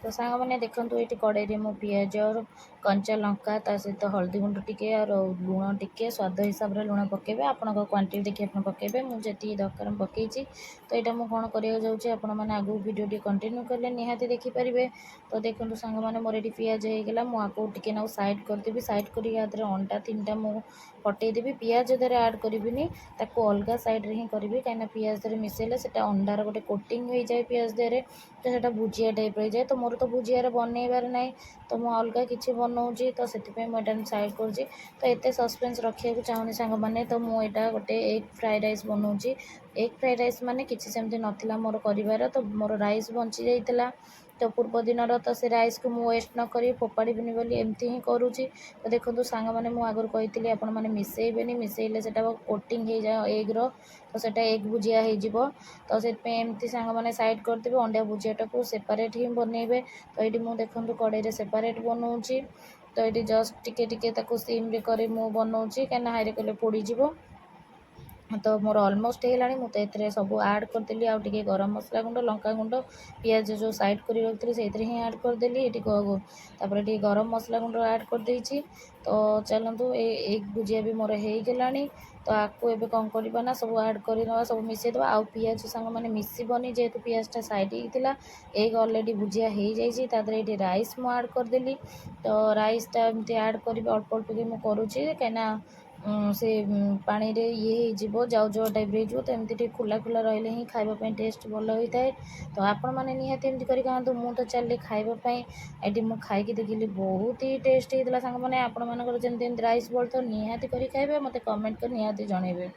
ତ ସାଙ୍ଗମାନେ, ଦେଖନ୍ତୁ, ଏଇଠି କଡ଼େଇରେ ମୁଁ ପିଆଜ, କଞ୍ଚା ଲଙ୍କା, ତା ସହିତ ହଳଦୀ ଗୁଣ୍ଡ ଟିକେ ଆଉ ଲୁଣ ଟିକେ, ସ୍ୱାଦ ହିସାବରେ ଲୁଣ ପକାଇବେ। ଆପଣଙ୍କ କ୍ୱାଣ୍ଟିଟି ଦେଖି ଆପଣ ପକାଇବେ। ମୁଁ ଯେତିକି ଦରକାର ମୁଁ ପକାଇଛି। ତ ଏଇଟା ମୁଁ କ'ଣ କରିବାକୁ ଯାଉଛି, ଆପଣମାନେ ଆଗକୁ ଭିଡ଼ିଓଟି କଣ୍ଟିନ୍ୟୁ କଲେ ନିହାତି ଦେଖିପାରିବେ। ତ ଦେଖନ୍ତୁ ସାଙ୍ଗମାନେ, ମୋର ଏଠି ପିଆଜ ହେଇଗଲା। ମୁଁ ଆକୁ ଟିକେ ନାକୁ ସାଇଡ଼୍ କରିଦେବି। ସାଇଡ଼୍ କରିକି ୟା ଦେହରେ ଅଣ୍ଡା ତିନିଟା ମୁଁ ଫଟେଇଦେବି। ପିଆଜ ଦେହରେ ଆଡ଼୍ କରିବିନି, ତାକୁ ଅଲଗା ସାଇଡ଼୍ରେ ହିଁ କରିବି, କାହିଁକିନା ପିଆଜ ଦେହରେ ମିଶାଇଲେ ସେଇଟା ଅଣ୍ଡାର ଗୋଟେ କୋଟିଂ ହେଇଯାଏ ପିଆଜ ଦେହରେ, ତ ସେଇଟା ଭୁଜିଆ ଟାଇପ୍ର ହେଇଯାଏ। ତ ମୋର ତ ଭୁଜିଆର ବନେଇବାର ନାହିଁ, ତ ମୁଁ ଅଲଗା କିଛି ବନଉଛି। ତ ସେଥିପାଇଁ ମୁଁ ଏଇଟା ସାଇଡ଼୍ କରୁଛି। ତ ଏତେ ସସ୍ପେନ୍ସ ରଖିବାକୁ ଚାହୁଁନି ସାଙ୍ଗମାନେ। ତ ମୁଁ ଏଇଟା ଗୋଟେ ଏଗ୍ ଫ୍ରାଏ ରାଇସ୍ ବନଉଛି। ଏଗ୍ ଫ୍ରାଏ ରାଇସ୍ ମାନେ କିଛି ସେମିତି ନଥିଲା ମୋର କରିବାର, ତ ମୋର ରାଇସ୍ ବଞ୍ଚି ଯାଇଥିଲା ତ ପୂର୍ବ ଦିନର। ତ ସେ ରାଇସ୍କୁ ମୁଁ ୱେଷ୍ଟ ନ କରି ଫୋପାଡ଼ିବିନି ବୋଲି ଏମିତି ହିଁ କରୁଛି। ତ ଦେଖନ୍ତୁ ସାଙ୍ଗମାନେ, ମୁଁ ଆଗରୁ କହିଥିଲି, ଆପଣମାନେ ମିଶାଇବେନି। ମିଶାଇଲେ ସେଇଟା କୋଟିଂ ହେଇଯାଏ ଏଗ୍ର, ତ ସେଇଟା ଏଗ୍ ଭୁଜିଆ ହେଇଯିବ। ତ ସେଥିପାଇଁ ଏମିତି ସାଙ୍ଗମାନେ ସାଇଡ଼୍ କରିଦେବେ। ଅଣ୍ଡା ଭୁଜିଆଟାକୁ ସେପାରେଟ୍ ହିଁ ବନେଇବେ। ତ ଏଇଠି ମୁଁ ଦେଖନ୍ତୁ କଡ଼େଇରେ ସେପାରେଟ୍ ବନଉଛି। ତ ଏଇଠି ଜଷ୍ଟ ଟିକେ ଟିକେ ତାକୁ ସିମ୍ରେ କରି ମୁଁ ବନଉଛି, କାହିଁକିନା ହାଇରେ କଲେ ପୋଡ଼ିଯିବ। ତ ମୋର ଅଲମୋଷ୍ଟ ହେଇଗଲାଣି। ମୁଁ ତ ଏଥିରେ ସବୁ ଆଡ଼୍ କରିଦେଲି, ଆଉ ଟିକେ ଗରମ ମସଲା ଗୁଣ୍ଡ, ଲଙ୍କା ଗୁଣ୍ଡ, ପିଆଜ ଯେଉଁ ସାଇଡ଼୍ କରି ରଖିଥିଲି, ସେଇଥିରେ ହିଁ ଆଡ଼୍ କରିଦେଲି ଏଠି। ତାପରେ ଟିକେ ଗରମ ମସଲା ଗୁଣ୍ଡ ଆଡ଼୍ କରିଦେଇଛି। ତ ଚାଲନ୍ତୁ, ଏ ଏଗ୍ ଭୁଜିଆ ବି ମୋର ହେଇଗଲାଣି। ତ ଆକୁ ଏବେ କ'ଣ କରିବା ନା ସବୁ ଆଡ଼୍ କରିନେବା, ସବୁ ମିଶାଇଦେବା। ଆଉ ପିଆଜ ସାଙ୍ଗମାନେ ମିଶିବନି, ଯେହେତୁ ପିଆଜଟା ସାଇଡ଼୍ ହେଇଥିଲା। ଏଗ୍ ଅଲରେଡ଼ି ଭୁଜିଆ ହେଇଯାଇଛି। ତା ଦେହରେ ଏଇଠି ରାଇସ୍ ମୁଁ ଆଡ଼୍ କରିଦେଲି। ତ ରାଇସ୍ଟା ଏମିତି ଆଡ଼୍ କରିବି, ଅଳ୍ପ ଅଳ୍ପ କି ମୁଁ କରୁଛି, କାହିଁକିନା ସେ ପାଣିରେ ଇଏ ହେଇଯିବ, ଯାଉ ଯାଉ ଟାଇପ୍ର ହେଇଯିବ। ତ ଏମିତି ଟିକେ ଖୋଲା ଖୋଲା ରହିଲେ ହିଁ ଖାଇବା ପାଇଁ ଟେଷ୍ଟ ଭଲ ହୋଇଥାଏ। ତ ଆପଣମାନେ ନିହାତି ଏମିତି କରି ଖାଆନ୍ତୁ। ମୁଁ ତ ଚାଲିଲି ଖାଇବା ପାଇଁ। ଏଠି ମୁଁ ଖାଇକି ଦେଖିଲି, ବହୁତ ହି ଟେଷ୍ଟ ହେଇଥିଲା ସାଙ୍ଗମାନେ। ଆପଣମାନଙ୍କର ଯେମିତି ଏମିତି ରାଇସ୍ ବଳିଥିବ, ନିହାତି କରି ଖାଇବେ। ମୋତେ କମେଣ୍ଟ କରି ନିହାତି ଜଣାଇବେ।